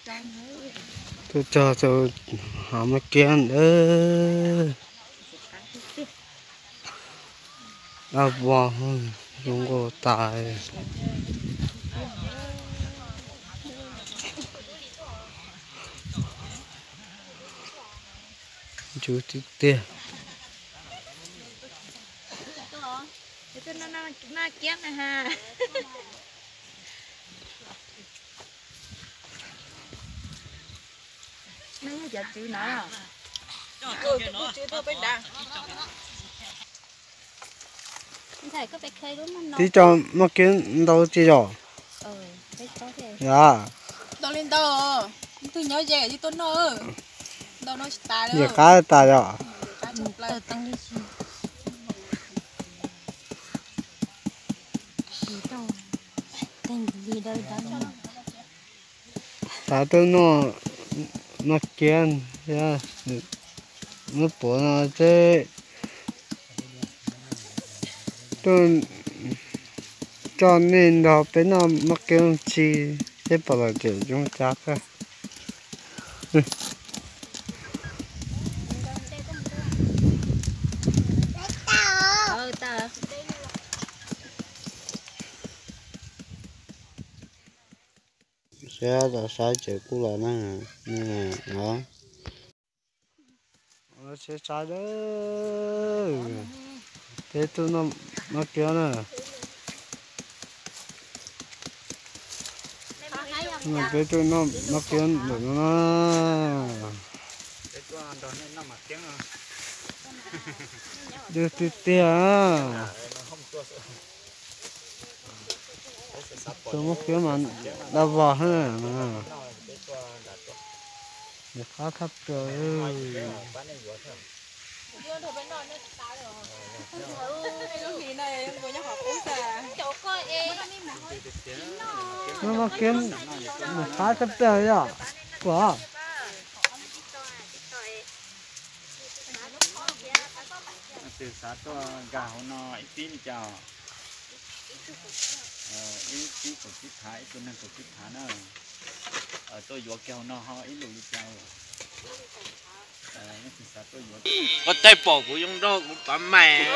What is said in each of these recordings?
Tuaj txog rau hav Mab Kiab ntawd, dab vog zoo nkauj tas. Ntxim qab tiag tiag. Tib co Mab Kiab ntau tsis yom? Yog. Ntau li ntau, tus nyob ze tuaj noj, ntau no tsis tas li. Yog qab tas yom? Xav tuaj noj Mab Kiab thiab, muab puav no seb tuaj coj nej nrog peb noj Mab Kiab tsi, seb puas los tseem zoo cas thiab. Saib, saib tsev kuj los na, no. Saib, saib, peb tuaj noj Mab Kiab na. Peb tuaj noj Mab Kiab ntawm no na. Dub tiag tiag. Tus Mab Kiab mas dab vog heev. Nws qab thaj plaws. Noj Mab Kiab nws qab thaj plaws yom. Kuv twb xav tuaj nkag hauv no ib pib li cas, ib pib kaum tsib phav, ib tug neeg kaum tsib phav na, tuaj yuav kiag hauv no ho ib lus li cas. Koj thaij pom kuv yoo nraug kuv pav mais.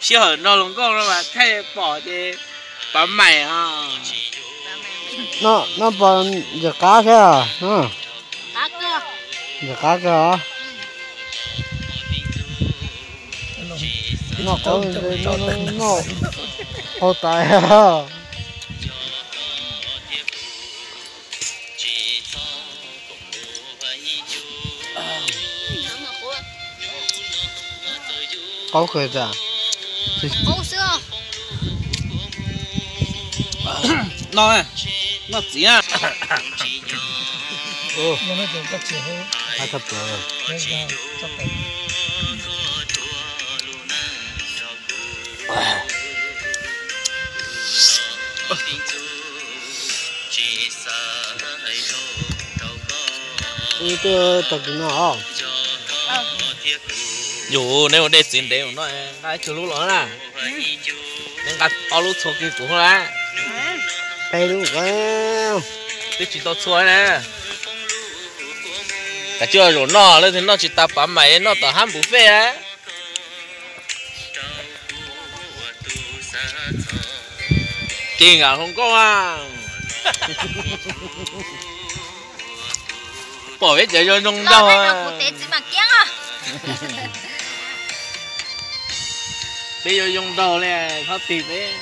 Sij hawm nrog hluas nkauj no mas thaij pom ces pav mais os. Noj pom ntxim qab thiab. Ntxim qab kawg os. Noj qab, noj qau tas. Qaub kawg tas. Noj, noj txiv na. Wb twb tau kis no os. Yus neb ua dej txiv ntev mus no nqa ib co lub los na. Neb nqa ob lub txhua kiag kuv na. Peb lub. Twb tsis tau txhua na. Kav tsij zaum noj, leej twg noj tsis tas pav mais noj tom hab npus fej na. Ces nkawd hluas nkauj a, pom peb cov zoo zoo nraug. Peb yuav zoo nraug li, txhob tig peb,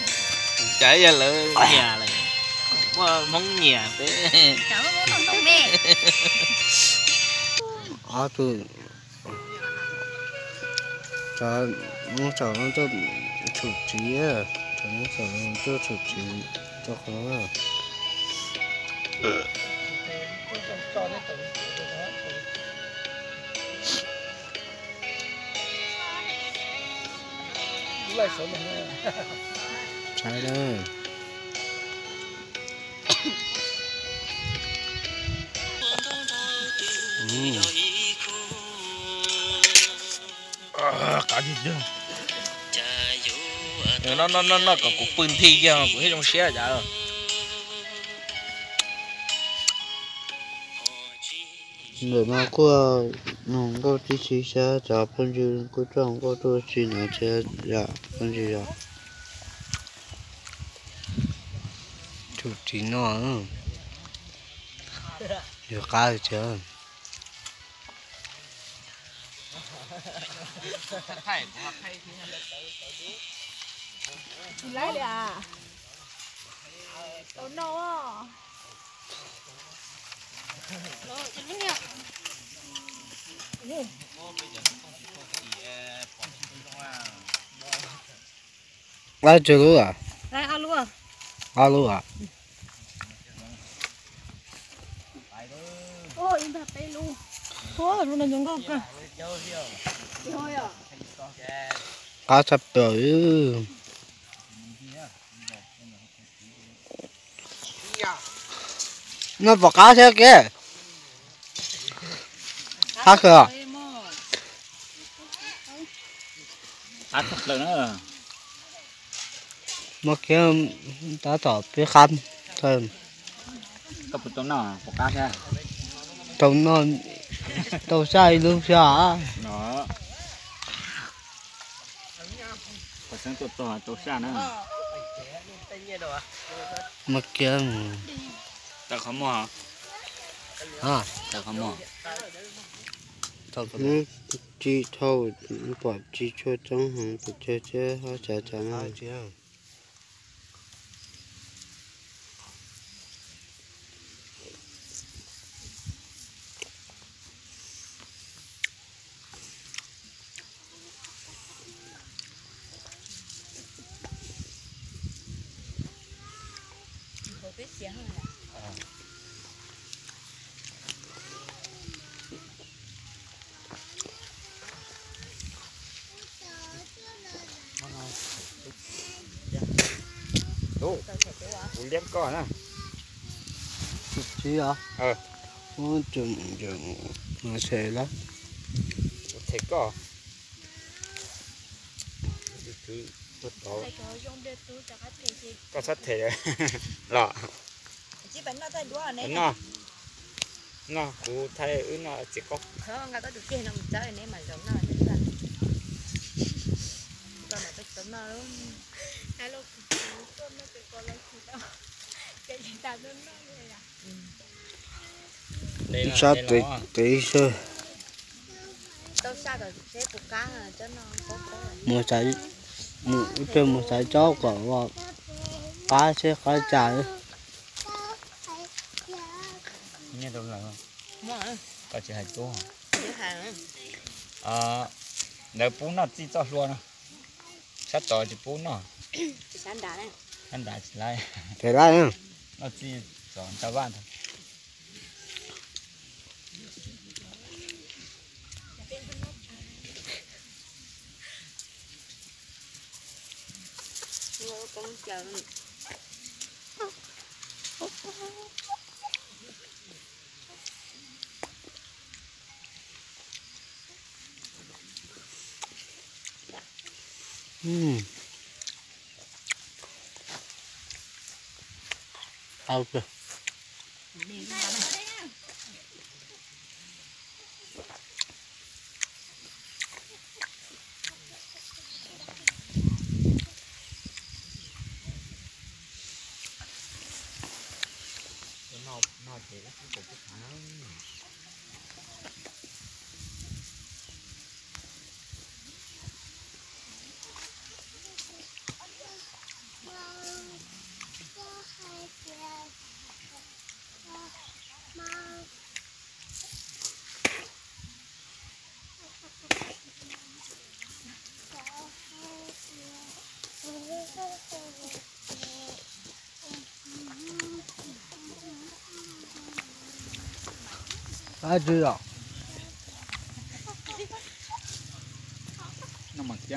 cas yog lawv nyiam lawm, muaj Hmoob nyiam peb. Ob tug, cov Hmoob saum no tuaj tshum txiv, cov Hmoob saum no tuaj tshum txiv rau qhov no. Saib na. Qab tiag tiag. Noj noj noj noj kom kuv pw nthi kiag kuv thiaj zoo siab cas. Ntawm no kuj nug nkauj tib si saib cov phooj ywg kuj coj nkauj tuaj si no thiab yom phooj ywg yom. Tsis noj, yog qab tiag. Tsis laib li as. Tau noj. Laib tsawg lub a? Ob lub a? Qab tshaj plaws. Noj pom qab thiab ke. Qab kawg. Qab tshaj plaws na. Muaj kiag tab tom pib qab. Koj puas tau noj pom qab thiab? Tau noj, tau saj ib lub xyov. Pom xeeb tuaj txog tau saj na. Muaj kiag. Tau qhov muag. Tau qhov muag. Tsis dhau, pom tsis tshua coob heev pes tsawg thiab hab tsav tsav na. Kuv liab koj na. Tsis os. Ub, tseem mas them lawm. Kuv them koj. Koj txhob them los. Noj, kuv thaij wb noj txiv qaub. Sab tes qiv xwb. Mus xaiv, mus ib pliag mus xaiv tsob kom qab seb qab cas. Koj tsis hais tub, lawv pub noj txij txoj hlua no, sab tod tsis pub noj. Sab nrad tsis laib, noj txij txoj ntsa vaj ntag.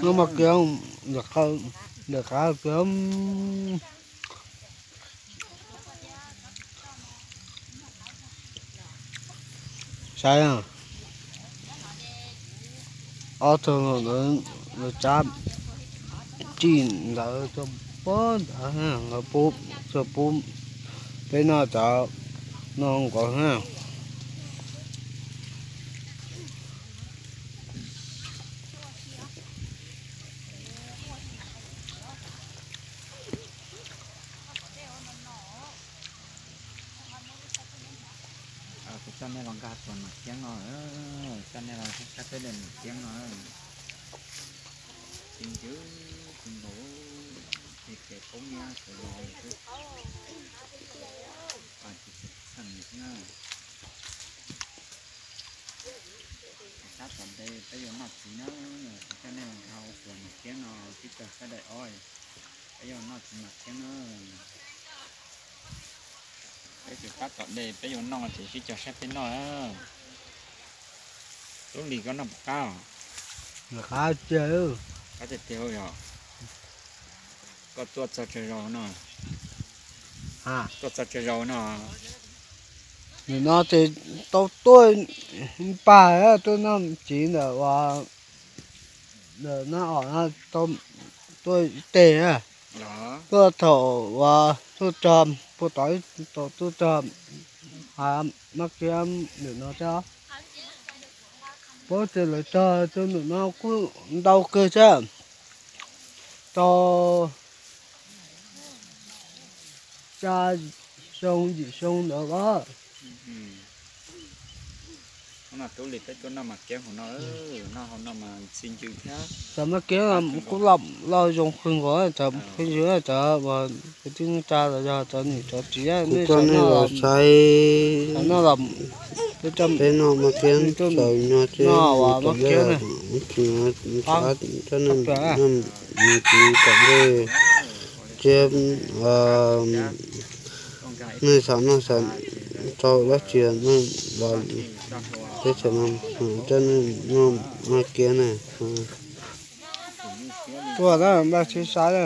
Noj mas kiag, ntawm qab kiag. Saib, ob tug lawv tsab tsim ntawd txog pob ntawd, lawv pub, txog pub peb noj cov no nkaus na. Kuv coj nej los nkag tuas Nam Kiab no, coj nej los saib peb daim Nam Kiab no. Txi ncw, txi nkaus, ces kev poob nyiab sawv los lawm xwb. Tsis txham thiab. Tab tom ntej peb yuav noj txiv na, kuv coj nej los nkag tuas Nam Kiab no, tib co sab daim ob, peb yuav noj txiv Nam Kiab na. Peb tus tab tom de peb yuav noj ces sib cog saib peb noj. Tub Lis, koj noj puas qab? Qab tiag, qab tiag tiag yog. Koj tuaj txog tsawg zaus no? Tuaj txog tsawg zaus no? Nim no ces tau tuaj pag, tuaj noj txiv ntawm uas ntawm Nab Om no, tuaj ib teg na. Tuaj thaum uas tuaj txog puag tom, thaum tuaj txog Mab Kiab ntawm no thiab. Puag thaum lawv txog rau ntawm no kuj ntau kawg thiab, tau xya xyoo yim xyoo ntawd as. Tub Lis, peb tuaj noj Mab Kiab hauv no, noj hauv no mas txi ncw thiab. Cov Mab Kiab kuj loj, loj zoo kawg nkaus, cov phooj ywg, cov kwv tij neej tsa los yog cov niam cov txiv, nej cov nej los saib, peb noj Mab Kiab txaus nyog thiab, Mab Kiab na, coj nej mus txiv tom ntej thiab. Nej xav noj xav tau dab tsi los teb chaws no, coj nej noj Mab Kiab na. Tuaj na, npaj sib saib na.